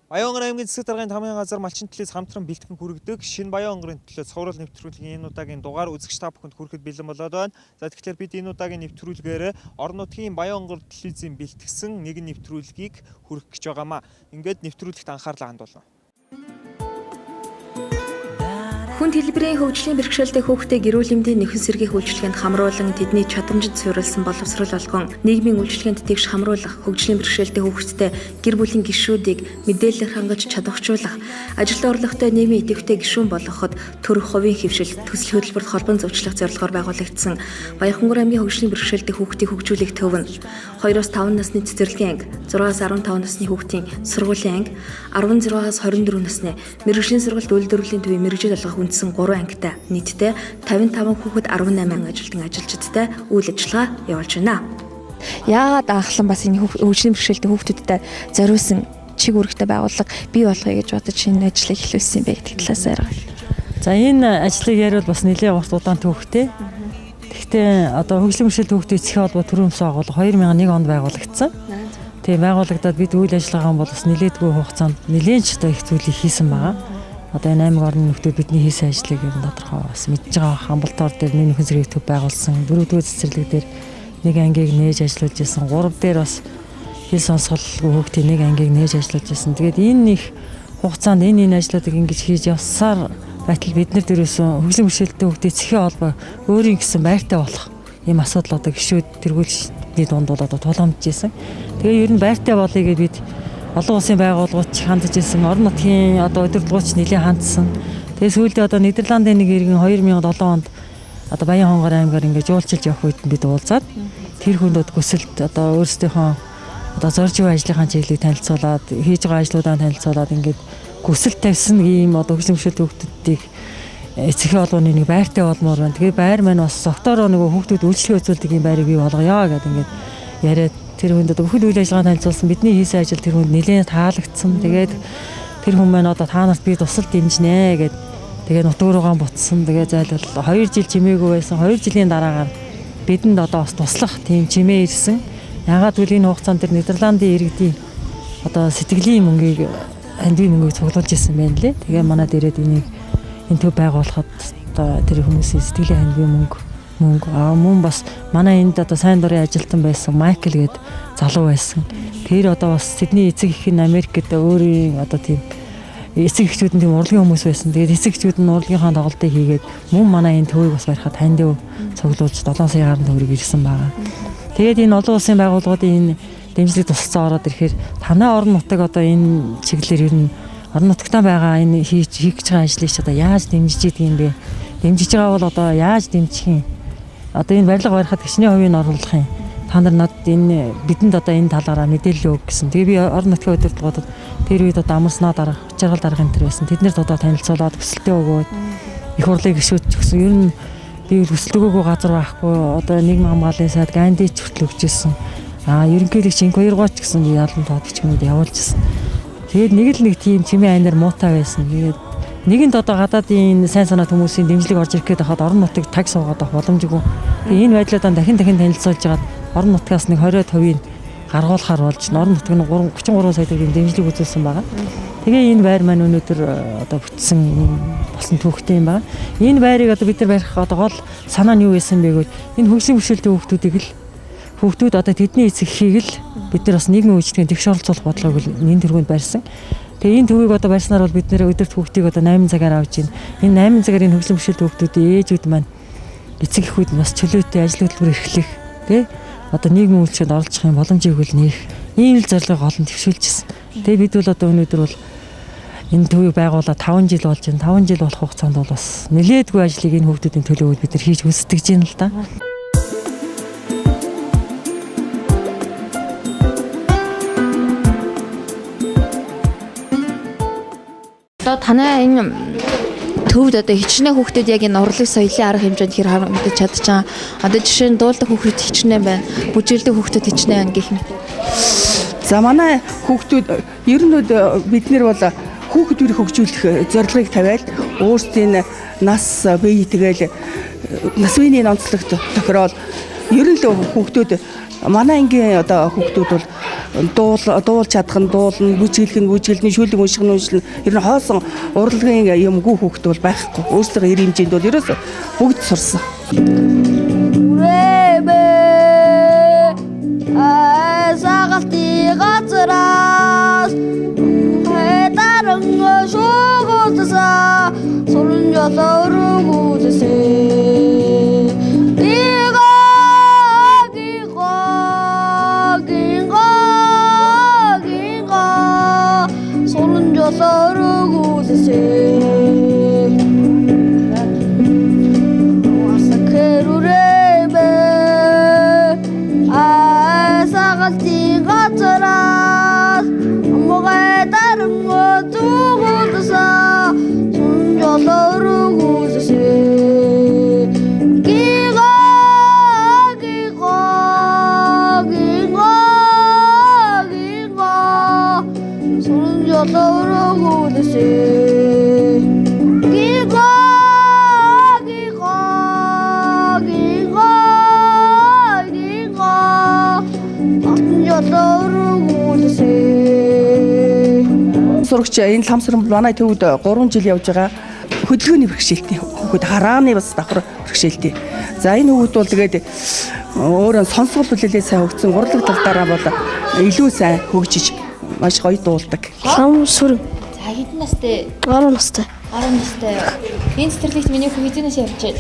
Баян-Онгор аймгийн засаг даргын тамийн газар малчин төлөөс хамтран бэлтгэн хүргэдэг шинэ Баян-Онгорын төлөө цовруул нэвтрүүлгийн энэ удаагийн дугаар үзэгч та бүхэнд хүрэхэд бэлэн болоод байна. За тэгэхээр бид энэ удаагийн нэвтрүүлгээр орон нутгийн Баян-Онгор телевизийн бэлтгэсэн нэгэн нэвтрүүлгийг хүргэх гэж байгаамаа. Ингээд нэвтрүүлэгт анхаарлаа хандуулна. Хүн төлбөрийн хөгжлийн бэрхшээлтэй хүүхдээ эрүүл мэндийн нөхөн сэргээх үйлчилгээнд хамруулан тэдний чадамжинд суурилсан боловсрол олгон нийгмийн үйлчилгээнд тэгш хамруулах, хөгжлийн бэрхшээлтэй хүүхдтэй гэр бүлийн гишүүдийг мэдээлэлээр хангаж чадварчуулах, ажилд орлоготой нийгмийн идэвхтэй гишүүн болгоход төрөх хувийн хэвшил, төсөл хөтөлбөрт холбон зуучлах зорилгоор байгуулагдсан Баянхонгор аймгийн хөгжлийн бэрхшээлтэй хүүхдийг хөгжүүлэх төв нь 2-5 насны цэцэрлэгийн анги, 6-15 насны хүүхдийн сургуулийн анги, 16-аас 24 насны мэргэжлийн сургалт үйлдвэрлэлийн төвийн мэргэжил олгох үндсэн 3 ангитай нийтдээ 55 хүүхэд 18 ажилтан ажилчдтай үйл ажиллагаа явуулж байна. Яагаад анхлан бас энэ хөгжлийн бэрхшээлтэй хүүхдүүдэд зориулсан чиг үүрэгтэй байгууллага бий болгоё гэж бодож энэ ажлыг эхлүүлсэн юм бэ гэдэг талаас ярив. За энэ ажлыг яриул бас нэлээд урт удаан түүхтэй. Гэхдээ одоо хөгжлийн бэрхшээлтэй хүүхдийн эцгийн холбоо төрийн өмсөн агуулга 2001 онд байгуулагдсан. Тэгээ байгуулагдаад бид үйл ажиллагаа бол бас нэлээдгүй хугацаанд нэлээд ч одоо их зүйлийг хийсэн байгаа. Одоо энэ аймаг орны нөхдүүд бидний хийсэн ажлыг ер нь тодорхой бас мэдж байгаа. Хамбалтоор дээр нэг нөхөн сэргээх төв байгуулсан. Дөрөвдүгээр цэцэрлэг дээр нэг ангийг нээж ажиллуулж исэн. 3 дээр бас хэл сонсголгүй хүүхдийн нэг ангийг нээж ажиллуулж исэн. Тэгээд энэ их хугацаанд энэ ажлуудыг ингэж хийж явсаар байтал бид нар дөрөөсөн хөгжлийн бэрхшээлтэй хүүхдийн цэхийн холбоо өөрийн гэсэн байртай болох ийм асуудал одоо гишүүд тэргүүлжний дунд бол одоо тулгамдж исэн. Тэгээ ер нь байртай болъё гэж бид олон улсын байгууллагууд ч хандж ирсэн, орон нутгийн одоо удирдлагууд ч нэлээд хандсан. Тэгээ сүүлдээ одоо Нидерландын нэг иргэн 2007 онд одоо Баян-Хонгор аймгаар ингээд жуулчилж явах үед бид уулзаад тэр хүнд төсөлд одоо өөрсдийнхөө одоо зорж буй ажлынхаа чиглэлийг танилцуулаад, хийж байгаа ажлуудаа танилцуулаад ингээд хүсэл тавьсан ийм одоо хөгжлийн бэрхшээлтэй хүүхдүүдийг эцгийн холбооны нэг байртай болмоор байна. Тэгээ байр маань бас зогтоороо нөгөө хүүхдүүд үйлчлэгээ үзүүлдэг ийм байрыг бий болгоё гэдэг ингээд яриад тэр хүнд одоо бүхэл үйл ажиллагаа танилцуулсан. Бидний хийсэн ажил тэр хүнд нэлээд таалагдсан. Тэгээд тэр хүн маань одоо та нарт би тусал дэмжинэ гэд тэгээ нутг руугаа буцсан. Тэгээ зайлвал 2 жил чимээгүй байсан. 2 жилийн дараагаар бидэнд одоо бас туслах тийм чимээ ирсэн. Ягаад гэвэл энэ хугацаанд тэр Нидерландын иргэдийн одоо сэтгэлийн мөнгийг хандивын мөнгийг цуглуулж ирсэн байна лээ. Тэгээ манад ирээд энийг энэ төв байгуулахад одоо тэр хүмүүсийн сэтгэлийн хандивын мөнгө мөн бас манай энд одоо сайн дурын ажилтан байсан Майкл гээд залуу байсан. Тэр одоо бас тэдний эцэг эх нь Америкт өөрийн одоо тийм эцэг эхчүүд нь тийм урлагийн хүмүүс байсан. Тэгээд эцэг эхчүүд нь урлагийнхаа тоглолтыг хийгээд мөн манай энэ төвийг бас барихад хандив цуглуулж 7 сая гаруй төгрөг ирсэн байгаа. Тэгээд энэ олон улсын байгууллагуудын энэ дэмжлэг тусалцаа ороод ирэхээр танай орон нутаг одоо энэ чиглэлээр ер нь орон нутагтаа байгаа энэ хийх гэж байгаа ажлыг ч одоо яаж дэмжиж идэг юм бэ? Дэмжиж байгаа бол одоо яаж дэмжих юм? Одоо энэ барилга барихад хичнээн хувийг оруулах юм. Та нар надад энэ бидэнд одоо энэ талаараа мэдээлэл өг гэсэн. Тэгээ би орон нутгийн удирдлагуудад тэр үед одоо амарснаа дарга, учиргал дарга энэ төр байсан. Тэднэрт одоо танилцуулаад хүсэлтээ өгөөд их хурлыг гишүүд ч гэсэн ер нь би хүсэлт өгөөгүй газар байхгүй. Одоо нийгмийн хамгааллын сайд Гандич хүртэл өгч ирсэн. Ерөнхийлөгч инх хоёргоо ч гэсэн би ялан тоод бичгүүд явуулж ирсэн. Тэгээд нэг л нэг тийм чимээ анаар муутай байсан. Тэгээд нэгэнд одоо гадаадын сайн санаат хүмүүсийн дэмжлэг орж ирэх гээд байхад орон нутгийг таг суугаад авах боломжгүй. Тэгээ энэ байдлуудаа дахин танилцуулж хагаад орон нутгаас нэг 20% гаргуулахар болж орон нутг нь 33 сая төгрөгийн дэмжлэг үзүүлсэн байгаа. Тэгээ энэ байр маань өнөөдөр одоо бүтсэн болсон түүхтэй юм байна. Энэ байрыг одоо бид нар барих одоо гол санаа нь юу байсан бэ гэвэл энэ хөгжлийн бэрхшээлтэй хүүхдүүдийг л хүүхдүүд одоо тэдний эцэг эхийг л бид нар бас нийгмийн үйлчлэгээнд тэгш оролцуулах бодлогыг энэ тэргуунд барьсан. Тэгээ энэ төвийг одоо барьснаар бол бид нэр өдөрт хүүхдийг одоо 8 цагаар авч байна. Энэ 8 цагаар энэ хөгжлийн бэрхшээлтэй хүүхдүүдийн ээжүүд маань эцэг эхүүд нь бас чөлөөтэй ажил хөдөлмөр эрхлэх тий одоо нийгмийн үйлчлэгэнд оролцох юм боломжийг үл нээх ийм л зорилгыг олон төвшүүлчихсэн. Тэгээ бид бол одоо өнөөдөр бол энэ төвийг байгуулаад 5 жил болж байна. 5 жил болох хугацаанд бол бас нэлээдгүй ажлыг энэ хүүхдүүдийн төлөө бид нар хийж гүйцэтгэж байна л да. Одоо танай энэ төвд одоо хичнээн хүүхдүүд яг энэ урлаг соёлын арга хэмжээнд хэр мэдэж чадж байгаа. Одоо жишээ нь дуулах хүүхдүүд хичнээн байна, бүжиглдэг хүүхдүүд хичнээн байна гэх мэт. За манай хүүхдүүд ер нь бид нэр бол хүүхдүүдийг хөгжүүлэх зорилгыг тавиад өөрсдийн нас бие тэгэл нас биеийн онцлогт тохироод ер нь л хүүхдүүд манай ангийн одоо хүүхдүүд бол дуулж чадах нь дуулна, бүжиглэх нь бүжиглэнэ, шүлэг унших нь уншилна. Ер нь хоосон урлагийн юмгүй хүүхэд бол байхгүй. Өөрсдөө эр хэмжээнд бол ерөөсөө бүгд сурсан. Сурагч энэ Ламсран манай төвд 3 жил явж байгаа хөдөлгөөний бэрхшээлтэй хүүхэд, харааны бас давхар бэрхшээлтэй. За энэ хүүхэд бол тэгээд өөрөө сонсгол хүлээлээ сайн хөгжсөн, урлаг тал дараа бол илүү сайн хөгжиж маш гоё дуулдаг. Ламсран. За хэдэн настай? 10 настай. 10 настай. Энэ цэцэрлэгт миний хүү хэдэн нас явж байна?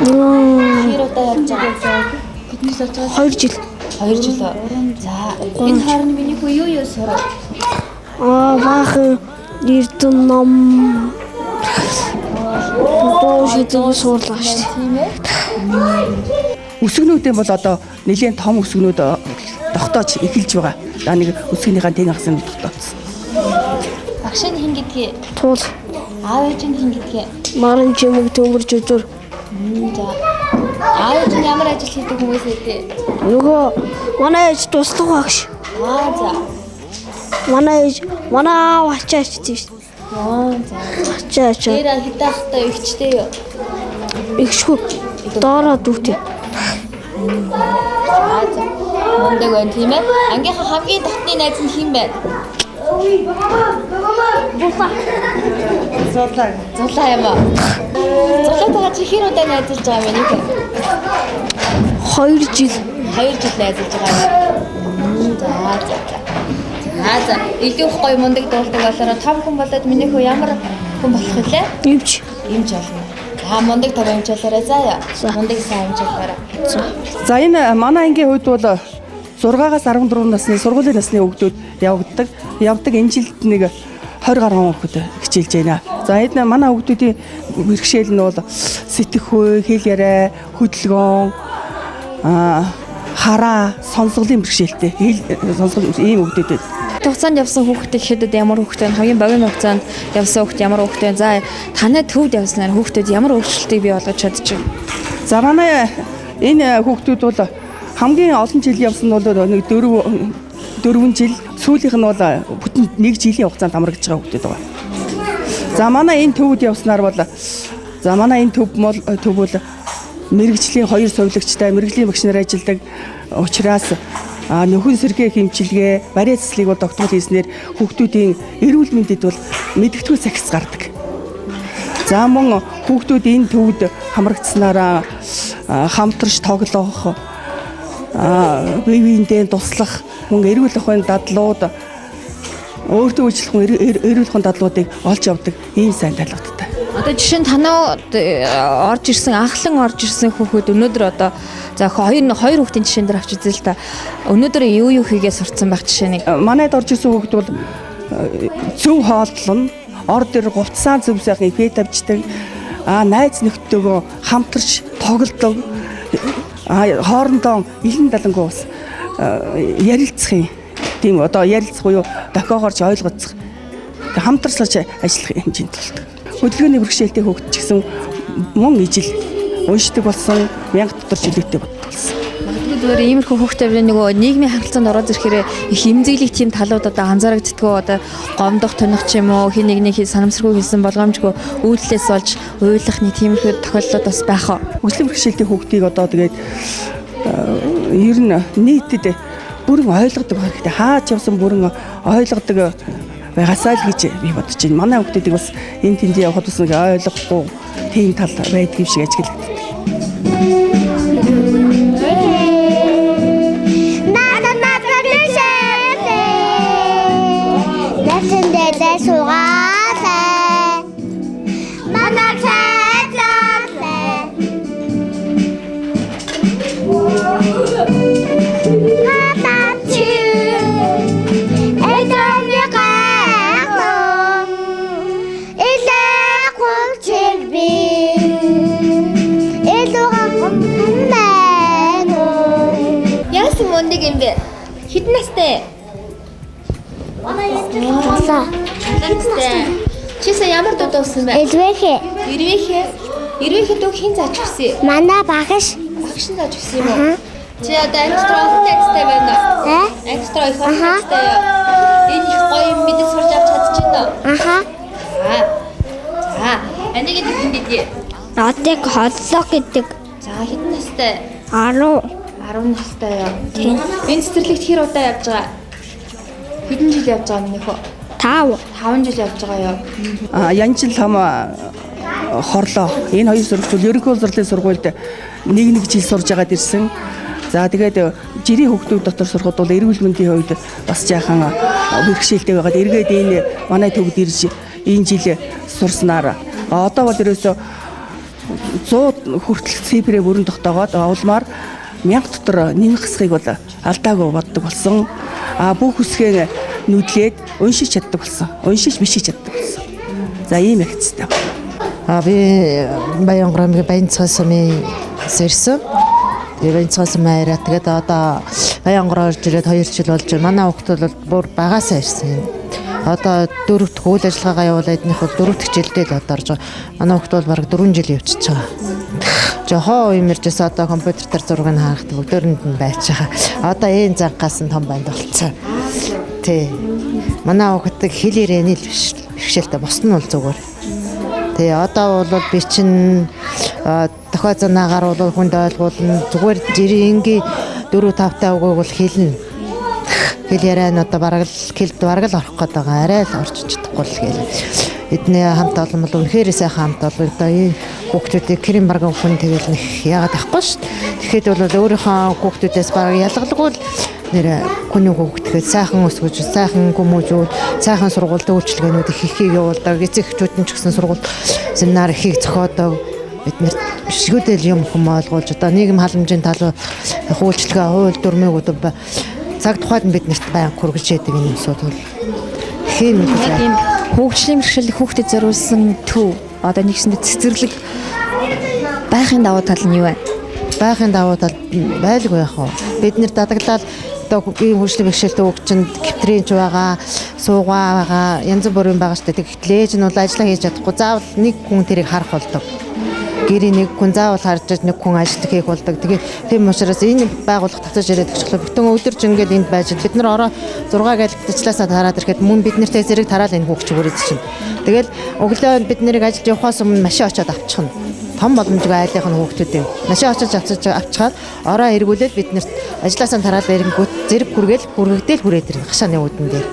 Хэр удаа явж байгаа? Хэдэн жил явж байгаа? 2 жил. 2 жил. За энэ хооронд миний хүү юу юу сурав? Баахан эрдэн ном дуу шидэг суурлаа шүү дээ. Тийм ээ. Өсгөнүүдийн бол одоо нэлээд том өсгөнүүд тогтоож эхэлж байгаа. За нэг өсгөнийхээ тэн хагас тогтооцсон. Багш нь хэн гэдгийг? Туул. Аав ээж нь хэн гэдгийг? Марын чимэг төмөр жүжүр. За. Аав ээж нь ямар ажил хийдэг хүмүүс вэ? Нөгөө манай ээж туслах багш. Аа за. Манай ээж манай аав ачаа ачдаг шүү. Аа за. Ачаа ачаа. Тэр хэдэн ахтай эгчтэй юу? Эгшгүй. Доороо дүүтэй. Аа за. Мундаг байна тийм ээ. Ангийнхаа хамгийн дотны найз нь хэн бэ? Булаа. Зулаа. Зулаа юм уу? Зулаатайгаа чи хэр удаа найзалж байгаа юм бэ? 2 жил. 2 жил найзалж байгаа юм. За за за. Аа за. Илүү их гоё мундаг дуулдаг болороо том хүн болоод миний хүү ямар хүн болох вүлээ? Эмч. Эмч болно. За мундаг том эмч болоорой заа яа. Мундаг сайн эмч болоорой. За. За энэ манай ангийн хувьд бол 6-аас 14 насны сургуулийн насны хүүхдүүд явагддаг. Явдаг энэ жилд нэг 20 гаруй хүүхэд хичээлж байна. За энэ манай хүүхдүүдийн бэрхшээл нь бол сэтгэхүй, хэл яриа, хөдөлгөөн, хараа, сонсголын бэрхшээлтэй. Хэл сонсгол ийм хүүхдүүд байна. Хугацаанд явсан хүүхдээ гэхэд ямар хүүхдээ вэ? Хамгийн богино хугацаанд явсан хүүхд ямар хүүхдээ вэ? За танай төвд явснаар хүүхдүүд ямар өөрчлөлтийг бий болгож чадчих вэ? За манай энэ хүүхдүүд бол хамгийн олон жил явсан нь бол нэг 4 жил, сүүлийнх нь бол бүтэн 1 жилийн хугацаанд хамрагдж байгаа хүүхдүүд байгаа. За манай энэ төвд явснаар бол за манай энэ төв бол мэргэжлийн 2 сувилагчтай мэргэжлийн багш нар ажилладаг учраас нөхөн сэргээх хэмчилгээ, бариа цэцлийг бол тогтмол хийснээр хүүхдүүдийн эрүүл мэндэд бол мэдгэдэггүй сахис гардаг. За мөн хүүхдүүд энэ төвд хамрагдсанаараа хамтарч тоглох, бие биендээ туслах, мөн эрүүл ахуйн дадлууд, өөртөө үйлчлэх эрүүл ахуйн дадлуудыг олж явдаг ийм сайн талуудтай. Одоо жишээ нь танаа орж ирсэн анхлан орж ирсэн хүүхэд өнөөдөр одоо за хоёр хүүхдийн жишээн дээр авч үзье л та. Өнөөдөр юу хийгээ сурцсан байх жишээ нэг. Манайд орж ирсэн хүүхэд бол зөв хооллоно, ор дээр гувцсан зөв сайхан ифээ тавьждаг, найз нөхдөдөө хамтарч тоглодог, хоорондоо илэн далангуу бас ярилцах юм. Тийм одоо ярилцах буюу дохиогоорч ойлгоцох, хамтарч ажиллах хэмжээнд болдог. Хөдөлгөөний бэрхшээлтэй хүүхэд ч гэсэн мөн ижил уншдаг болсон, мянга дотор чөлөөтэй боддог болсон. Магадгүй зүгээр иймэрхүү хүүхдүүд нөгөө нийгмийн харилцаанд ороод ирэхээр их эмзэглэх тийм талууд одоо анзаарагддггүй, одоо гомдох, туних ч юм уу, хин нэгний санамсаргүй хийсэн болгоомжгүй үйлдэлээс болж уйлах нэг тиймэрхүү тохиолдлууд бас байх уу? Хөгжлийн бэрхшээлтэй хүүхдийг одоо тэгээд ер нь нийтэд Бүрэн ойлгодог хэрэгтэй. Хаач явсан бүрэн ойлгодог байгаасаа л гэж би бодож байна. Манай хүүхдүүдийг бас энэ тэнд явхад бас нэг ойлгохгүй тийм тал байдаг юм шиг ажиглагддаг. Мундаг юм бэ? Хэдэн настай? Настай. Чи сая ямар дуу дуусан бэ? Элвэхэ. Ирвэхэ. Ирвэхэ дуу хэн зааж өгсөн? Манай багш. Багш нь зааж өгсөн юм уу? Чи одоо анги дотор олон найзтай байна уу? Анги дотор их олон найзтай юу? Энэ их гоё юм мэдээ сурч авч чадчихна уу? Аха. За. Анийг хэн гэдэг? Нотыг холлоо гэдэг. За, хэдэн настай? 10. 10 настай юу? Тийм. Энэ цэцэрлэгт хэр удаа явж байгаа? Хэдэн жил явж байгаа минийх үү? 5. 5 жил явж байгаа юу? Янжил хам хорлоо. Энэ хоёр сурагч ерөнхий боловсролын сургуульд нэг жил сурж байгаад ирсэн. За тэгээд жирийн хүүхдүүд дотор сурахад бол эрүүл мэндийн хувьд бас жаахан бэрхшээлтэй байгаад эргээд энэ манай төвд ирж энэ жил сурснаар одоо бол ерөөсөө 100 хүртэл цифрээ бүрэн тогтоогоод улмаар 1000 дотор нэмэх хэсгийг бол алдаагүй боддог болсон. А бүх үсгээ нүдлээд уншиж чаддаг болсон. Уншиж бичиж чаддаг болсон. За ийм ягцтай. А би Баянгор аймгийн Баянцгай сумын ирсэн. Тэгээ Баянцгай сумын авираа тэгээд одоо Баянгор орж ирээд 2 жил болж байна. Манай хүүхд бол бүр багасаа ирсэн. Одоо дөрөв дэх үйл ажиллагаагаа явуулаад эднийх бол дөрөв дэх жилдээ л одоо орж байгаа. Манай хүүхд бол бараг 4 жил явчихж байгаа. Жохоо уймэрчээс одоо компьютер дээр зургийг харахад бүгдөөрэнд нь байж байгаа. Одоо энэ занхаас нь том банд болцсон. Тий. Манай хүүхд хэл ирээний л биш. Бэрхшээлтэй бус нь бол зүгээр. Тий, одоо бол би чинь дохио занаагаар бол хүнд ойлгуулна. Зүгээр жирийн энгийн 4 5 таа үгийг бол хэлнэ. Хэл яриа нь одоо бараг л хэлд бараг л орох гээд байгаа. Арай л орж чадахгүй л гээл. Эдний хамт олон бол үнэхээр сайхан хамт олон. Одоо энэ хүүхдүүдийг крем барган хүн тэгэл нэг яагаад авахгүй шүү дээ. Тэгэхэд бол өөрийнхөө хүүхдүүдээс бараг ялгалгүй л нэр хүний хүүхдгээд сайхан өсгөж, сайхан хүмүүжүүл, сайхан сургуульд үйлчилгээнүүд их ихийг явуулдаг. Эцэг эхчүүд нь ч гэсэн сургууль семинар ихийг зохиодог. Бид нарт бишгүүдэл юм хүм ойлгуулж одоо нийгэм халамжийн талуу үйлчилгээ, хууль дүрмийг одоо цаг тухайд нь бид нарт байнга хүргэж яадаг энэ юмсууд бол хэм Яг ийм хөгжлийн бэрхшээл хүүхдэд зориулсан төв одоо нэгсэндээ цэцэрлэг байхын давуу тал нь юу вэ? Байхын давуу тал байлгүй яах вэ? Бид нэр дадаглал одоо ийм хөгжлийн бэрхшээлтэй хүүхд чинь гэвтрийнч байгаа, суугаа байгаа, янз бүрийн байгаа шүү дээ. Тэгэхдээ ээж нь бол ажиллаа хийж чадахгүй. Заавал нэг хүн тэрийг харах болдог. Гэрийн нэг хүн заавал харж нэг хүн ажил хийх болдог. Тэгээд тийм учраас энэ байгууллага татаж ирээд өгчлөө. Бүтэн өдөр жингээл энд байж бид нар ороо 6 гэлтчлаасаа тараад ирэхэд мөн бид нартэй зэрэг тараал энэ хүүхд чигүүрээд чинь. Тэгэл өглөө бид нарыг ажилд явахаас өмнө машин очиод авчихна. Том боломжгүй айлынх нь хүүхдүүд юм. Машин очиж авчихаад ороо эргүүлээд бид нарт ажилласаа тараал ирэнгүүт зэрэг хүргээл хүргэгдээл хүрээд ирнэ. Хашааны үүдэн дээр.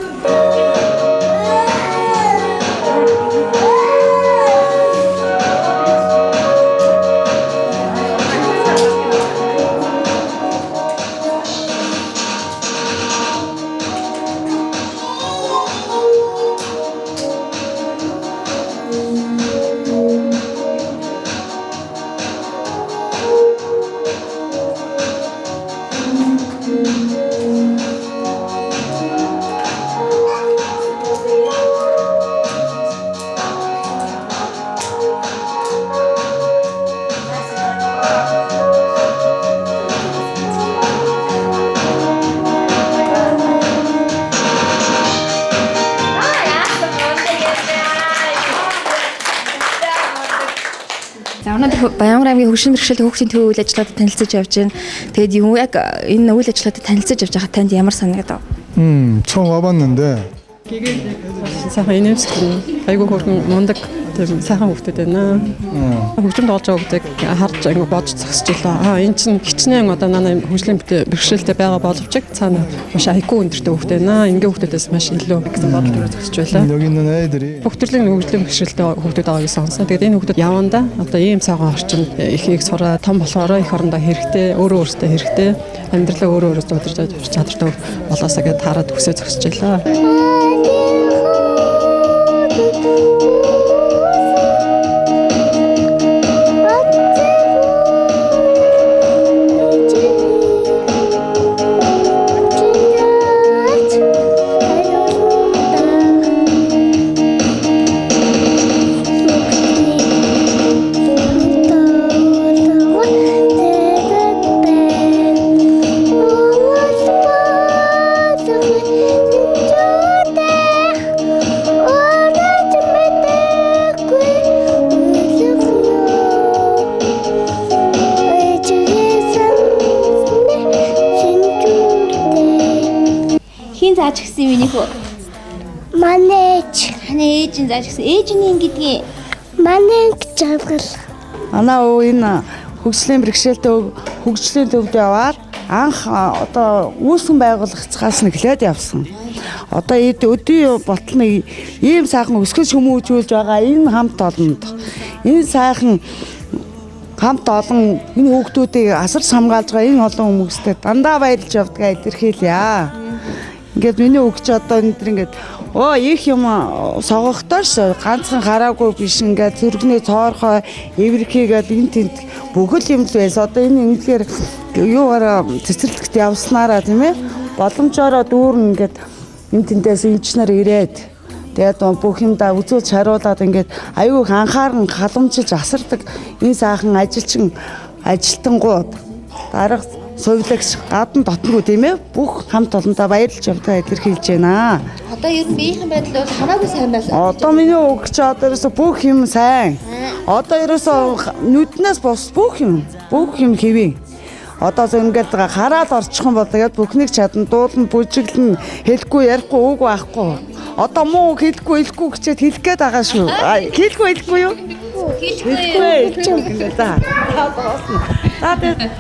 За өнөөдөр Баянгор аймгийн хөгжлийн бэрхшээлтэй хүүхдийн төвийн үйл ажиллагаатай танилцаж явж байна. Тэгээд юу яг энэ үйл ажиллагаатай танилцаж явж байхад танд ямар санагдав? 처음 와봤는데 сайхан инээмсэглэн айгүй хөөрхөн мундаг Тийм сайхан хүүхдүүд байна. Хөгжим тоглож байгаа хүүхдийг харж ингэ бодож зогсож илаа. Энэ чинь хичнээн одоо манай хөгжлийн бэрхшээлтэй байгаа боловч цаана маш IQ өндөртэй хүүхд байна. Ингийн хүүхдүүдээс маш илүү гэсэн бодол төрөө зогсож байлаа. Бүх төрлийн хөгжлийн бэрхшээлтэй хүүхдүүд байгааг сонсон. Тэгээд энэ хүүхдүүд явандаа одоо ийм сайхан орчинд их их сураа том болохоор их орондоо хэрэгтэй, өөрөө өөртөө хэрэгтэй, амьдралаа өөрөө өөрөөсөө удирдах чадвартай болоосаа гэд хараад өсөө зогсож байлаа. Манай ээж нь зааж гисэн. Ээж нь юм гэдгийг манай жаргал. Манай өө энэ хөгжлийн бэрхшээлтэй хөгжлийн төвд яваад анх одоо үүсгэн байгуулагцаас нь эхлээд явсан. Одоо өдий ботлон ийм сайхан өсгөж хүмүүжүүлж байгаа энэ хамт олонд энэ сайхан хамт олон энэ хүүхдүүдийг асар хамгаалж байгаа энэ олон хүмүүстэй дандаа баярлж явдгаа илэрхийлье. Ингээд миний өгч одоо энэ төр ингээд их юм согогтой ш ганцхан хараагүй биш ингээд зүрхний цоорхой эвэрхийгээд энэ тэнд бүхэл юм л байсан. Одоо энэ ингээр юугаараа цэцэрлэгт явснараа тийм боломжоороо дүүрэн ингээд энэ тэндээс эмчнэр ирээд тэгээд бүх юмдаа үзүүлж хариулаад ингээд аюу их анхааран халамжилж асардаг энэ сайхан ажилчин ажилтангууд дарга сувилагч гадна дотнгүй тийм бүх хамт олондоо баярлж явдгаа илэрхийлж байна. Одоо ер нь биеийн байдал бол хамаагүй сайн байна. Одоо миний өгч одоо ерөөсө бүх юм сайн. Одоо ерөөсө нүднээс бус бүх юм хэвээ. Одоо зөв ингээд хараад орчих юм бол тэгээд бүхнийг чадна, дуулна, бүжиглэн, хэлэхгүй, ярихгүй, үг байхгүй. Одоо муу хэлэхгүй, хэлэхгүй гэчээд хэлэх гээд байгаа шүү. Хэлэхгүй, хэлэхгүй юу? Хэлэхгүй. За. За тэгээд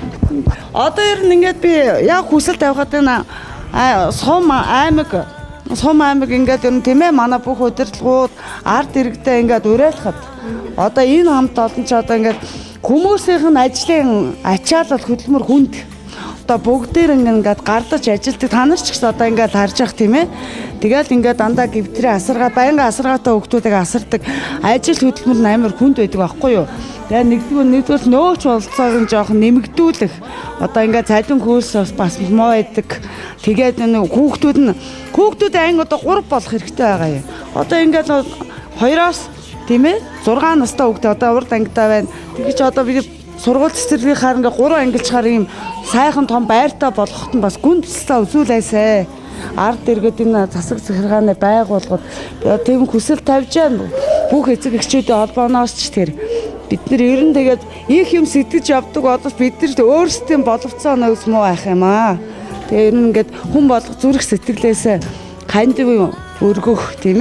одоо ер нь ингээд би яг хүсэл тавихад энэ сум аймаг ингээд ер нь тийм манай бүх удирдлагууд ард иргэдээ ингээд уриалахад одоо энэ хамт олон ч одоо ингээд хүмүүсийнх нь ажлын ачаалал хөдөлмөр хүнд одоо бүгдээр ингээд гардаж ажилтдаг та нар ч гэсэн одоо ингээд харж явах тийм Тэгэл ингээд дандаа гівтрээ асаргаа байнгын асаргаатай хүүхдүүдийг асардаг ажил хөдөлмөр нь амар хүнд байдаг байхгүй юу. Тэгээ нэгдүгээр нөөц бололцоог нь жоохон нэмэгдүүлэх. Одоо ингээд цалин хөлс бас муу байдаг. Тэгээд нэг хүүхдүүд анги одоо 3 болох хэрэгтэй байгаа юм. Одоо ингээд 2-оос тийм 6 настай хүүхдээ одоо урд ангидаа байна. Тэгэж одоо бид сургууль цэцэрлэгийнхаар ингээд 3 ангилчаар ийм сайхан том байртай болгоход нь бас гүн туслаа үзүүлээсэ. Ард иргэд энэ засаг захиргааны байгууллагууд тийм хүсэл тавьж байна. Бүх эцэг эхчүүдийн холбооноос ч тэр бид нар ер нь тэгээд их юм сэтгэж явдаг боловч бид нар өөрсдийн боловцоо нөөц муу байх юм аа. Тэгээ ер нь ингээд хүн болго зүрх сэтгэлээсээ хандив өргөх тийм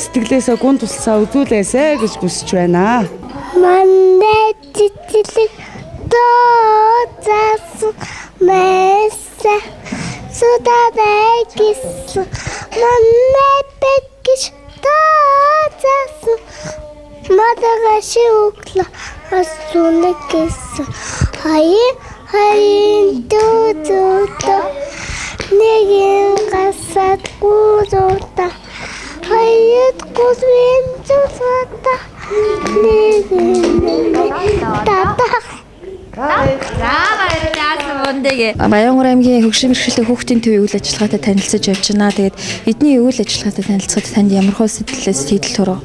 сэтгэлээсээ гүн тусалсаа үзүүлээсэ гэж хүсэж байна. Манай цэцэрлэг дооцсон мэсэ судадай гэсэн манай бэгш дооцсон мадагаши өглөө асууна гэсэн хаяа хаяа дүүдүү нэгэн гасаад гүрүүта хаяад гүрвэн зүсата нэгэн тата. За баярлалаа мөндөг. Баянгур аймгийн хөгжлийн бэрхшээлтэй хүүхдийн төвийн үйл ажиллагаатай танилцаж явж байна. Тэгээд эдний үйл ажиллагаатай танилцахад танд ямар хөө сэтгэл төрөв?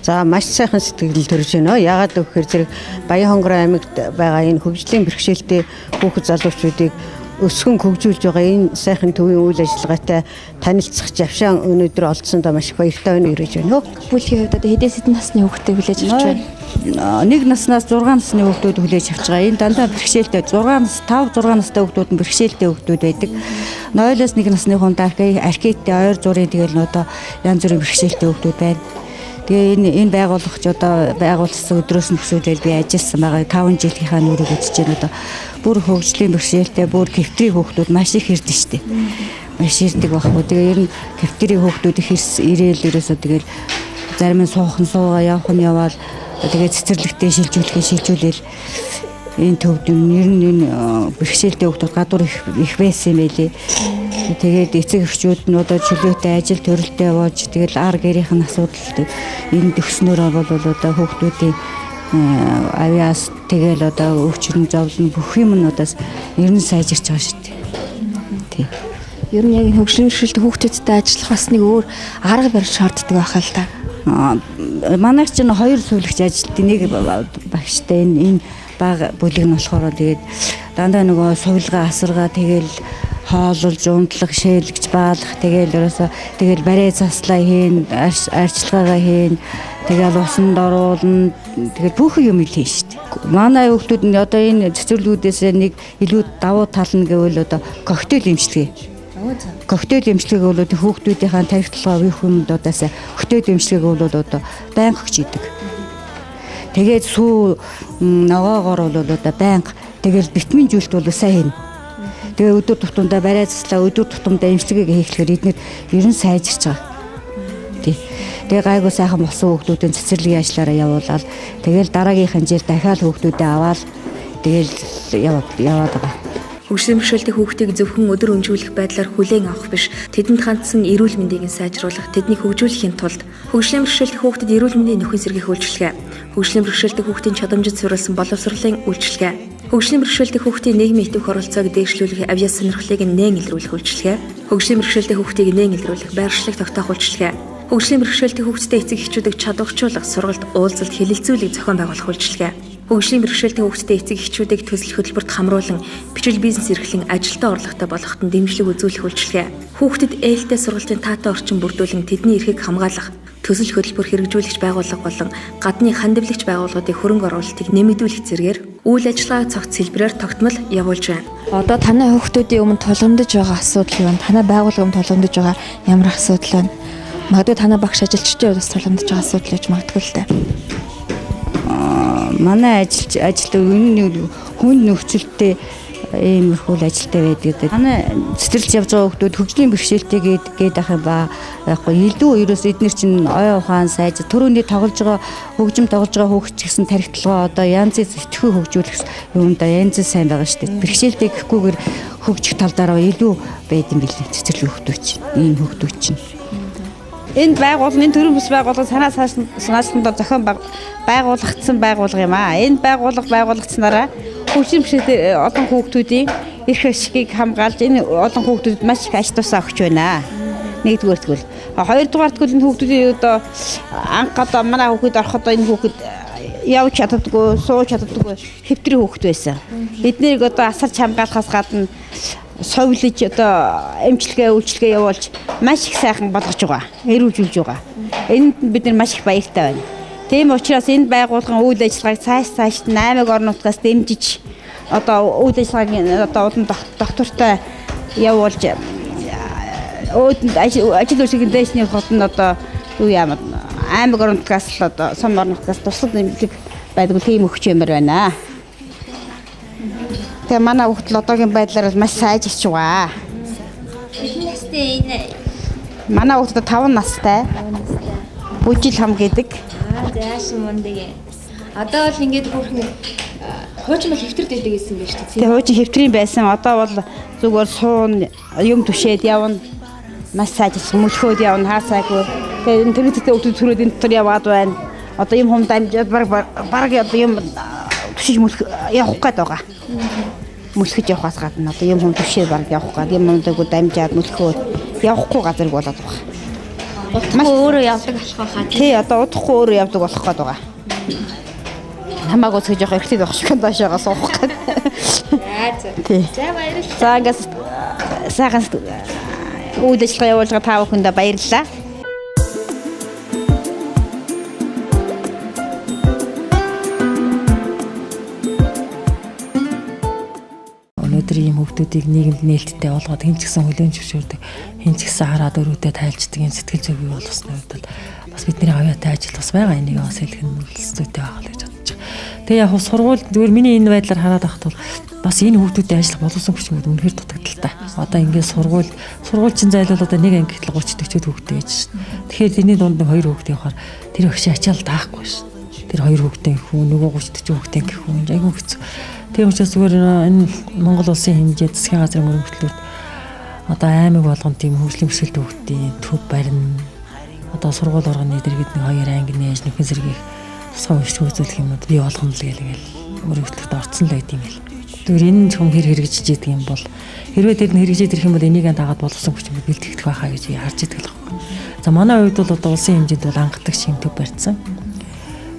За маш сайхан сэтгэл төрж байна. Яагаад гэвэл зэрэг Баян-Хонгор аймагт байгаа энэ хөгжлийн бэрхшээлтэй хүүхэд залуучуудыг өсгөн хөгжүүлж байгаа энэ сайхан төвийн үйл ажиллагаатай танилцах завшаан өнөөдөр олдсондоо маш их баяртай байна ирэж байна. Бүлгийн хувьд одоо хэдээс хэдэн насны хүүхдээ хүлээж авч байна? 1 наснаас 6 насны хүүхдүүд хүлээж авч байгаа. Энэ дандаа бэрхшээлтэй 6 нас 5 6 настай хүүхдүүд нь бэрхшээлтэй хүүхдүүд байдаг. 0-оос 1 насны хүн архиттэй ойр зургийн тэгэл нь одоо янз бүрийн бэрхшээлтэй хүүхдүүд байна. Тэгээ энэ байгуулагч одоо байгуулсан өдрөөс нь өсөөлөл би ажилласан байгаа. 5 жилийнхаа нүрийг үзэж байна одоо. Бүр хөгжлийн бэрхшээлтэй бүр кэфтрийн хүүхдүүд маш их ирдэг штеп. Маш ирдэг байхгүй. Тэгээ ер нь кэфтрийн хүүхдүүд их ирээл ерөөсөө тэгэл зарим нь суух нь суугаа, явах нь яваал тэгээ цэцэрлэгтээ шилжүүлэхээ шилжүүлээл энэ төвд ер нь энэ бэрхшээлтэй хүүхдүүд гадуур их байсан юм байлээ. Тэгээд эцэг эхчүүд нь одоо чөлөөтэй ажил төрөлтэй болж тэгэл ар гэрийнх нь асуудал энэ төгснөөрөө бол одоо хүүхдүүдийн авиас тэгэл одоо өвчин зовлон бүх юм нь одоо ер нь сайжирч байгаа шүү дээ. Тий. Ер нь яг энэ хөгжлийн бэрхшээлтэй хүүхдүүдтэй ажиллах бас нэг өөр арга барил шаарддаг байх л та. Манайх чинь 2 сувилагч ажилтдаг, нэг багштай энэ баг бүлэг нь болохоор тэгээд дандаа нөгөө сувилгаа асаргаа тэгэл хоололж, унтлах, шээлгэж, баалах тэгэл ерөөсөө тэгэл барай заслаа хийн, арчилгаагаа хийн, тэгэл усанд оруулна, тэгэл бүх юм л хийн шүү дээ. Манай хүүхдүүд нь одоо энэ цэцэрлэгүүдээс нэг илүү давуу тал нь гэвэл одоо коктейл имчилгээ. Коктейл имчилгээг бол хүүхдүүдийнхээ тарих толгой үеих юмд одоосаа коктейл имчилгээг бол одоо байнга өгч идэг. Тэгээд сүү ногоогоор бол одоо байнга тэгэл витамин зүйлт бол сайн хийнэ. Тэгээ өдөр тутамдаа барай заслаа, өдөр тутамдаа эмчилгээг хийхлээр эднэр ер нь сайжирч байгаа. Тий. Тэгээ гайгүй сайхан болсон хүүхдүүдийн цэцэрлэгийн ажиллаараа явуулаад тэгэл дараагийнхын жил дахиад хүүхдүүдээ аваад тэгэл яваад байгаа. Хөгжлийн бэрхшээлтэй хүүхдийг зөвхөн өдөр өнжүүлэх байдлаар хүлээн авах биш, тэдэнд хандсан эрүүл мэндийг нь сайжруулах, тэднийг хөгжүүлэхийн тулд хөгжлийн бэрхшээлтэй хүүхдэд эрүүл мэндийн нөхөн сэргийх үйлчилгээ, хөгжлийн бэрхшээлтэй хүүхдийн чадамжид суурилсан боловсролын үйлчилгээ, хөгжлийн бэрхшээлтэй хүүхдийн нийгмийн идэвх оролцоог дээшлүүлэх авиас сонирхлыг нээн илрүүлэх үйлчилгээ, хөгжлийн бэрхшээлтэй хүүхдийг нээн илрүүлэх байршлыг тогтоох үйлчилгээ, хөгжлийн бэрхшээлтэй хүүхдэд эцэг эхчүүдийг чадварчуулах, сургалт, уулзалт, хэлэлцүүлэг зохион байгуулах үйлчилгээ, хөгжлийн бэрхшээлтэй хүүхдэд эцэг эхчүүдийг төсөл хөтөлбөрт хамруулан бичил бизнес эрхлэн ажилтаа орлоготой болгоход нь дэмжлэг үзүүлэх үйлчилгээ, хүүхдэд ээлтэй сургалтын таатай орчин бүрдүүлэн тэдний эрхийг хамгаалах, төсөл хөтөлбөр хэрэгжүүлэгч байгууллага болон гадны хандивлагч байгууллагуудын хөрөнгө оруулалтыг нэмэгдүүлэх зэрэгээр үйл ажиллагааг цогц хэлбэрээр тогтмол явуулж байна. Одоо танай хүүхдүүдийн өмнө тулгамдж байгаа асуудал юу вэ? Танай байгууллага өмнө тулгамдж байгаа ямар асуудал вэ? Магадгүй танай багш ажилчдын бас тулгамдж байгаа асуудал гэж магадгүй л дээ. Манай ажил энэ хүн нөхцөлтэй иймэрхүү ажилтай байдаг. Манай цэцэрлж явж байгаа хүмүүс хөгжлийн бэрхшээлтэй гээд ах юм ба яг гоо илүү ерөөс эднэр чинь ой ухаан сайж төрөүний тоглож байгаа хөгжим тоглож байгаа хүүхд ч гэсэн тарих толгой одоо янз янз идэвхтэй хөгжүүлэх юмдаа янз янз сайн байгаа шүү дээ. Бэрхшээлтэй гэхгүйгээр хөгжих тал дараа илүү байд юм билээ цэцэрлэг хүүхдүүд чинь ийм хүүхдүүд чинь. Энэ байгууллага, энэ төрийн бүс байгууллага санаа санаачсандаа зохион байгуулагдсан байгууллага юм аа. Энэ байгууллага байгуулагдсанараа хөгжлийн бэрхшээлтэй олон хүүхдүүдийн эрх ашигыг хамгаалж энэ олон хүүхдүүдэд маш их ач тусаа өгч байна. Нэгдүгээр тэгвэл. Хоёрдугаар тэгвэл энэ хүүхдүүдийн одоо анх одоо манай хүүхэд ороход энэ хүүхэд явж чаддаггүй, сууж чаддаггүй хэвтрийн хүүхэд байсан. Эднийг одоо асарч хамгаалахаас гадна совилж одоо эмчилгээ үйлчилгээ явуулж маш их сайхан болгож байгаа, эрүүлжүүлж байгаа. Энэнд бид нар маш их баяртай байна. Тийм учраас энэ байгууллагын үйл ажиллагааг цааш нь аймаг орон нутгаас дэмжиж одоо үйл ажиллагааг одоо улам доктортой явуулж ажил үйлчлэгийн дээшний явахад нь одоо юу яамад аймаг орон нутгаас л одоо сум орон нутгаас туслах дэмжлэг байдгүй тийм өгч юмар байна. Тэгээ манай хүүхдэл одоогийн байдлаар бол маш сайжирч байгаа. Хэдэн настай энэ? Манай хүүхдүүд 5 настай. Бүжил хам гэдэг. Аа, заашин мундаг. Одоо бол ингээд хүүхэн хуучин бол хэвтэрд байдаг гэсэн юм байна шүү дээ. Тэгээ хуучин хэвтрийн байсан. Одоо бол зүгээр суун юм түшээд явна. Маш сайжирч мөлхөөд явна хаасаагүй. Тэгээ энэ тэрэгтэй хүүхдүүд төрөөд энэ дотор яваад байна. Одоо юм хум дамжаад бараг одоо юм түшиж мөлх явах гээд байгаа. Мөлхөж явахаас гадна одоо юм хум түшээ бараг явах гээд юм юмдаагүй дамжаад мөлхөө явахгүй газарг болоод байгаа. Удахгүй өөрөө явдаг болох байхаа. Тий, одоо удахгүй өөрөө явдаг болох гээд байгаа. Хамаагүй цэж явах эрхтэй байх шиг доошоогоо суух гээд. За. За баярлалаа. За ингээс сайхан үйл ажиллагаа явуулж байгаа та бүхэндээ баярлалаа. Өнөөдөр ийм хүүхдүүдийг нийгэмд нээлттэй болгоод хэн ч гэсэн хүлээн зөвшөөрдөг, хэн ч гэсэн хараад өрөөдөө тайлждаг юм сэтгэл зүй бий болгосны хувьд бол бас бидний авьяатай ажил бас байгаа. Энийг бас хэлэх нь зүйтэй байгаа л гэж бодож байгаа. Тэгээ яг сургууль зүгээр миний энэ байдлаар хараад байхад бол бас энэ хүүхдүүдэд ажиллах боловсон хүчнүүд үнэхээр дутагдaltaй. Одоо ингээд сургууль чинь зайлвал одоо нэг ангид л 30 40 хүүхдээ байж шин. Тэгэхээр тэрний дунд нэг хоёр хүүхдээ явахаар тэр багшийн ачаал даахгүй шин. Тэр хоёр хүүхдээ хүн нөгөө 30 40 хүүхдээ гэх хүн айгүй хэцүү. Тийм учраас зүгээр энэ Монгол улсын хэмжээ засгийн газрын мөрөнгөлөлт одоо аймаг болгон тийм хөгжлийн бэрхшээлтэй хүүхдийн төв барина. Одоо сургууль оргоны дэргэд нэг хоёр анги нээж нөхөн зэргийг тусгай уншиж үзүүлэх юмнууд бий болгоно л гээл мөрөнгөлөлтөд орцсон л байд юм л. Зүгээр энэ чум хэр хэрэгжиж идэг юм бол хэрвээ тэр нь хэрэгжиж ирэх юм бол энийг дагаад боловсон хүч бэлтгэх байхаа гэж би харж идэг л байна. За манай хувьд бол одоо улсын хэмжээнд бол ангадаг шим төв барьсан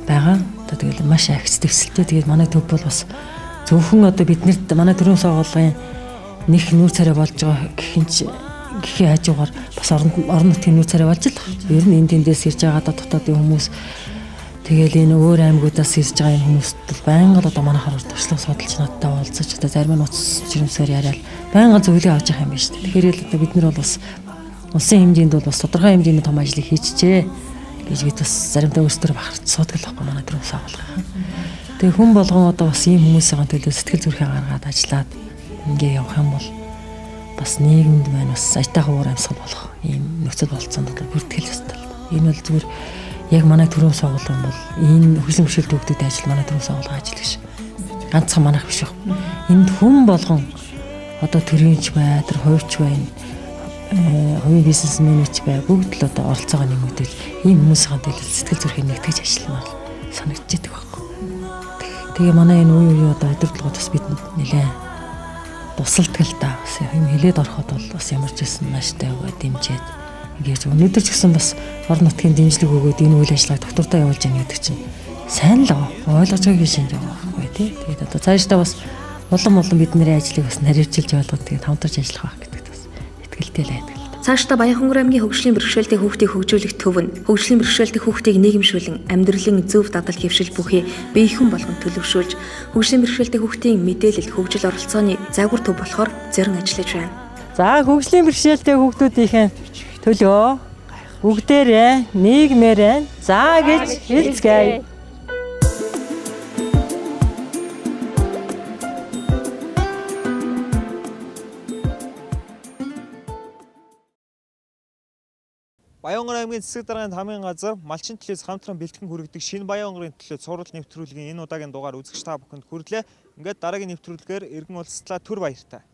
байгаа. Одоо тэгэл маш агц дэвсэлтэй. Тэгээд манай төв бол бас зөвхөн одоо биднэрт манай төрийн сонгуулийн нэг нүүр царай болж байгаа гэхийн хажуугаар бас орон нутгийн нүүр царай болж л байна. Ер нь энэ тэндээс ирж байгаа дотоодын хүмүүс тэгэл энэ өөр аймагудаас ирж байгаа энэ хүмүүст бол байнга л одоо манайхаар туршлага судалж надтай уулзаж одоо зарим нь уц жирэмсээр яриад байнга зөвлөгөө авч явах юм байна шүү дээ. Тэгэхээр л одоо бид нар бол бас улсын хэмжээнд бол бас тодорхой хэмжээний том ажлыг хийчихээ гэж бид бас заримдаа өөрсдөө бахарч суудаг л байхгүй манай төрийн сонгууль. Тэгээ хүн болгон одоо бас ийм хүмүүсийн төлөө сэтгэл зүрхээ гаргаад ажиллаад ингээ явах юм бол бас нийгэмд маань бас аятайхан уур амьсгал болох ийм нөхцөл болцоонд бол бүртгэл ёстой. Энэ бол зүгээр яг манай төрийн сонгууль бол энэ хөгжлийн бэрхшээлтэй хүүхдүүдийн ажил манай төрийн сонгуулийн ажил биш. Ганцхан манайх биш баг. Энд хүн болгон одоо төрийнч бай, тэр хувьч бай, хувийн бизнесмэнч бай бүгд л одоо оролцоогоо нэмэгдүүл ийм хүмүүсийн төлөө сэтгэл зүрхээ нэгтгэж ажилламаар санагдчихэдэг байхгүй. Тэгээ манай энэ үе үе одоо удирдлагууд бас бидэнд нэлээ тусалдаг л да. Бас юм хилээд ороход бол бас ямар ч байсан нааштай өгөө дэмжиэд ингэж өнөөдөр ч гэсэн бас орон нутгийн дэмжлэг өгөөд энэ үйл ажиллагааг доктортой явуулж яах гэдэг чинь сайн л байгаа. Ойлгож байгааг шинж байгаа байхгүй тий. Тэгээд одоо цаашдаа бас улам бидний ажлыг бас наривчилж ойлгоод тэгээд хамтарч ажиллах байх гэдэгт бас итгэлтэй л байдаг. Цаашдаа Баянхонгор аймгийн хөгжлийн бэрхшээлтэй хүүхдийг хөгжүүлэх төв нь хөгжлийн бэрхшээлтэй хүүхдийг нийгэмшүүлэн амьдралын зөв дадал хэвшил бүхий биехэн болгон төлөвшүүлж хөгжлийн бэрхшээлтэй хүүхдийн мэдээлэл хөгжил оролцооны загвар төв болохоор зорин ажиллаж байна. За хөгжлийн бэрхшээлтэй хүүхдүүдийн төлөө бүгдээрээ нийгмээрээ за гэж хэлцгээе. Баянхонгор аймгийн засаг даргын хамгийн газар малчин төлөөс хамтран бэлтгэн хүргэдэг шинэ Баянхонгорын төлөө цуврал нэвтрүүлгийн энэ удаагийн дугаар үзэгч та бүхэнд хүрэлээ. Ингээд дараагийн нэвтрүүлгээр эргэн уулзтлаа, түр баяртай.